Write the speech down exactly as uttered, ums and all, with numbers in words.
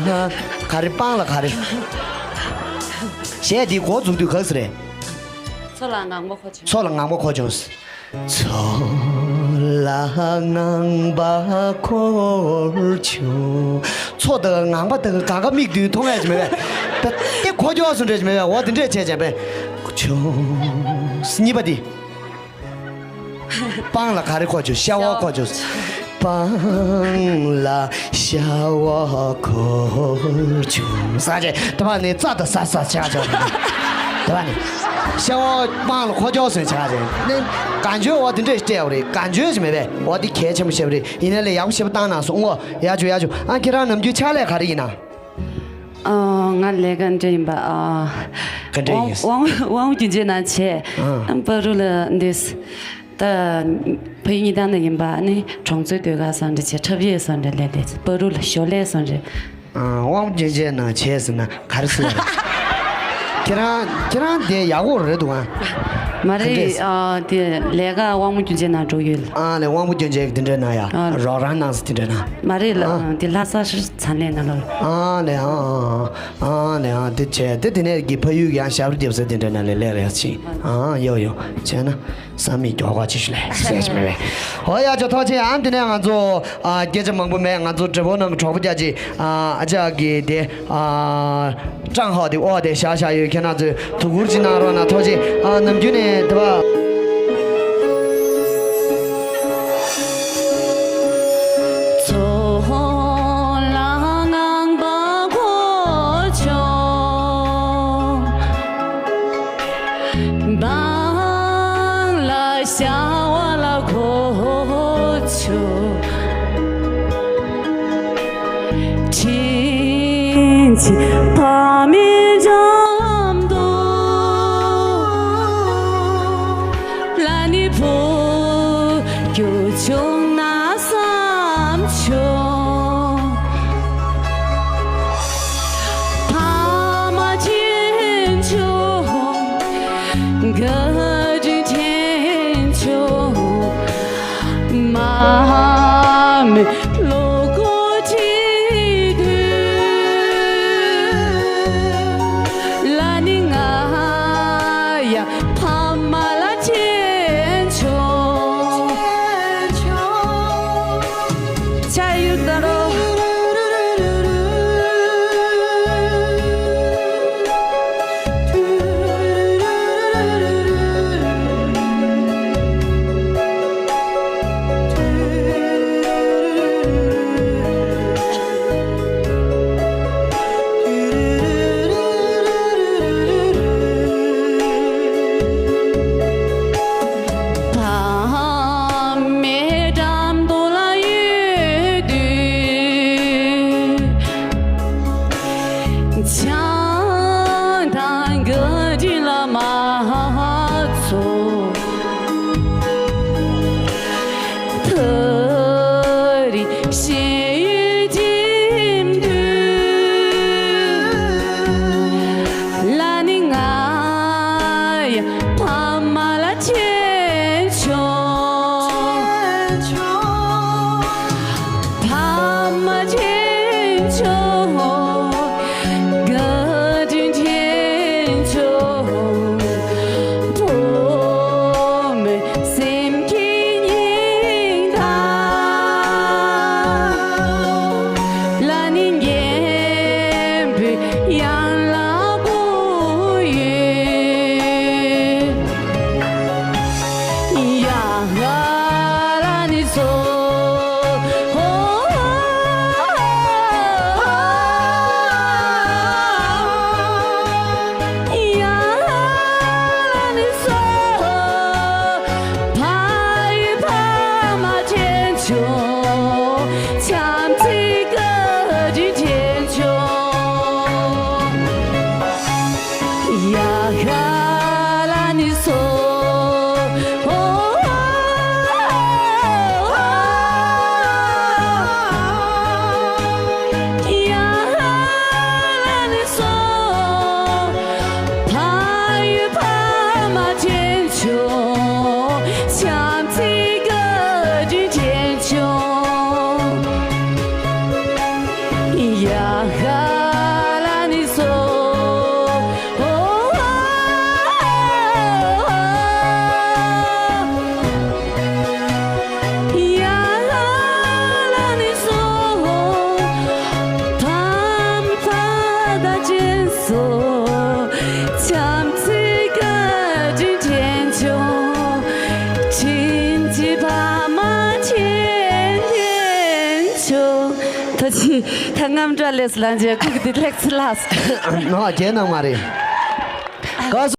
ག་རེ། སྤང་ལ་ག་རེ། གཞས་འདི་འགོ་འཛུགས་དུས་ག་ཟེ་རེད། མཚོ་ལ་ངང་པ་འཁོར་བྱུང་། མཚོ་ལ་ངང་པ་འཁོར་བྱུང་། མཚོ་ལ་ངང་པ་འཁོར་བྱུང་། མཚོ་དང་ངང་པ་དང་གང་ག་མིག་མདུན་མཐོང་ཡ་ཅིག་མེད་པས། ད་དེ་འཁོར་རྒྱུ་བཟོ་འདྲ་ཅིག་མེད་པས། འོ་དེ་འདྲས་བྱས་བྱས་པས། འཁོར་བྱུང་། གཉིས་པ་འདི། སྤང་ལ་ག་རེ་འཁོར་བྱུང་། ཤ་བ་འཁོར་བྱུང་། སྤང་ལ་ཤ་བ་འཁོར་བྱུང་། ས་ཆེ་ད་བ་ནི་ཙ་ད་ས་ས་ཆ་ཆ། ད་བ་ནི་ཤ་བ་སྤང་ལ་འཁོར་ཅོག་སོན་ཆ་ཆེ་ནི་གང་བྱོས་བ་དེ་འདྲས་སྤྲད་བ་རེད། གང་བྱོས་ཞིག་མེད་པས། བ་དེ་གལ་ཆེན་པོ་བཤད་པ་རེད། ཡིན་ན་ལས་ཡག་པོ་བཤད་པ་བཏང་ན་སོང་ངོ་། ཡ་ཆུ་ཡ་ཆུ། ཨ་ཁྱེད་རང་ནམ་རྒྱུན་ཕྱག་ལས་ག་རེ་ཡིན་ན། ཨ། ང་ལས་ཀ་འདྲ་ཡིན་པ། ཨ། ག་འདྲ་ཡིན། དབང་དབང་པོ་རྒྱུན་ཆད་ནང་བྱས། ཨ། པ་རུ་ལ་འདུས། ད་ཕ་ཡུལ་གཉིས་ཐང་ནས་ཡིན་པ་ནི་གྲོང་ཚོའི་ཟློས་གར་སོང་འདྲ་བྱས། འཁྲབ་ཡས་སོང་འདྲ་ལས་ལས། པ་རུ་ལ་ཞོར་ལས་སོང་འདྲ། ཨ། དབང་པོ་རྒྱུན་ཆད་ནང་བྱས་ཟེར་ན་ག་རེ་ཟེར་བ་རེད། ཁྱེད་རང་ཁྱེད་རང་དེ་ཡག་པོ་རེད་འདུག་ཨ། མ་རེད། ག་འདྲས། ཨ། དེ་ལས་ཀ་དབང་པོ་རྒྱུན་ཆད་ནང་འགྲོ་ཡོད། ཨ་ལས། དབང་པོ་རྒྱུན་ཆད་ཀྱི་དེ་འདྲས་ན་ཡ། ཨ། རོགས་རམ་གནང་ཟེར་དེ་འདྲས་ན། མ་རེད་ལ། ཨ། ཨ། དེ་ལྷ་ས་ཧྲི་ཚ་ལེ་ན་ལོ། ཨ་ལས། ཨ་ཨ་ཨ་ལས། ཨ། དེ་བྱས་དེ་དེ་ནས་ཀྱི་ཕ་ཡུལ་ཡང་ཞབས་རུ་རྒྱབ་ས་དེ་འདྲས་ན་ལས་ལས་རེད་ཕྱིན། ཨ་ཡོ་ཡོ། བྱས་ན་བསམ་མེད་མགྱོགས་ག་ཅིག་ཞུ་ལས་ཟེར་ཞིག་མེད་པས། ཧོ་ཡ་ཅོ་ཐོག་ཆེ། ཨ། དེ་ནས་ང་ཚོ། ཨ། སྐད་ཆ་མང་པོ་མེད། ང་ཚོ་འབྲས་བུ་ནང་གི་གྲོགས་པོ་རྒྱ་ཆེ། ཨ། ཨ་ཅག་གི་དེ། ཨ། ཀྲང་ཧའོ་དེ་ཨོ་དེ་བཞག་བཞག་ཡོད། ཁྱེད་རང་ཚོས་དོ་ཁུར་ཅིག་གནང་རོགས་གནང་། ཐུགས་རྗེ་ཆེ། ཨ། ནམ་རྒྱུན་ནས་དེ་བ། མཚོ་ལ་ངང་པ་འཁོར་བྱུང་། སྤང་ལ་ཤ་བ་ལ་འཁོར་བྱུང་། དྲིན་ཆེན་ཕ་མའི་འགྲམ་དུ་ལ་ནི་བུ་གྱུར་བྱུང་ན་བསམ་བྱུང་། ཕ་མ་ཆེ་ཆུང་། བཀའ་དྲིན་ཆེ་ཆུང་། མ་མི་ལོ་གོ་ཁྲི་དུས་ལ་ནི་ང་ཡ་ཕ་མ་ལ་ཆེ་ཆུང་། ཆ་ཡུ་ད་རོ། ཕ་མའི་འགྲམ་དུ་ལ་ཡོད་དུས། བྱམས་དང་བཀའ་དྲིན་ལ་མ་ཚོར། ད་རེས་ཤེས་ཡོན་འགྲིམ་དུས་ལ་ནི་ང་ཡ་ཕ་མ་ལ་ཆེ་ཆུང་། ཕ་མ་ཆེ་ཆུང་། བཀའ་དྲིན་ཆེ་ཆུང་། བུ་མོའི་སེམས་ཀྱི་སྙིང་གཏམ་ལ་ནི་རྒན་པོའི་ཡང་ལ་བསྐུར་ཡོད། ཡ་ཧ་ལ་ནི་སོ། ཡ་ཧ་ལ་ནི་སོ། ཕ་ཡི་ཕ་མ་ཆེ་ཆུང་། བྱམས་བརྩེའི་བཀའ་དྲིན་ཆེ། ཡ་ཧ་ལ་ནི་སོ། ཡ་ཧ་ལ་ནི་སོ། དམ་པ་བདག་ཅན་སོ། བྱམས་བརྩེ་བཀའ་དྲིན་དྲན་ཆོག། དྲིན་ཅན་ཕ་མ་མཁྱེན་དྲན་ཆོག། ད་ཅི་ད་རྔམ་སྐྲག་ལས་སུ་ལངས་རྗེས་ཁུག་འདི་ལེགས་ཚུལ་ལགས། ནོ་རྗེས་གནང་མ་རེད། ག་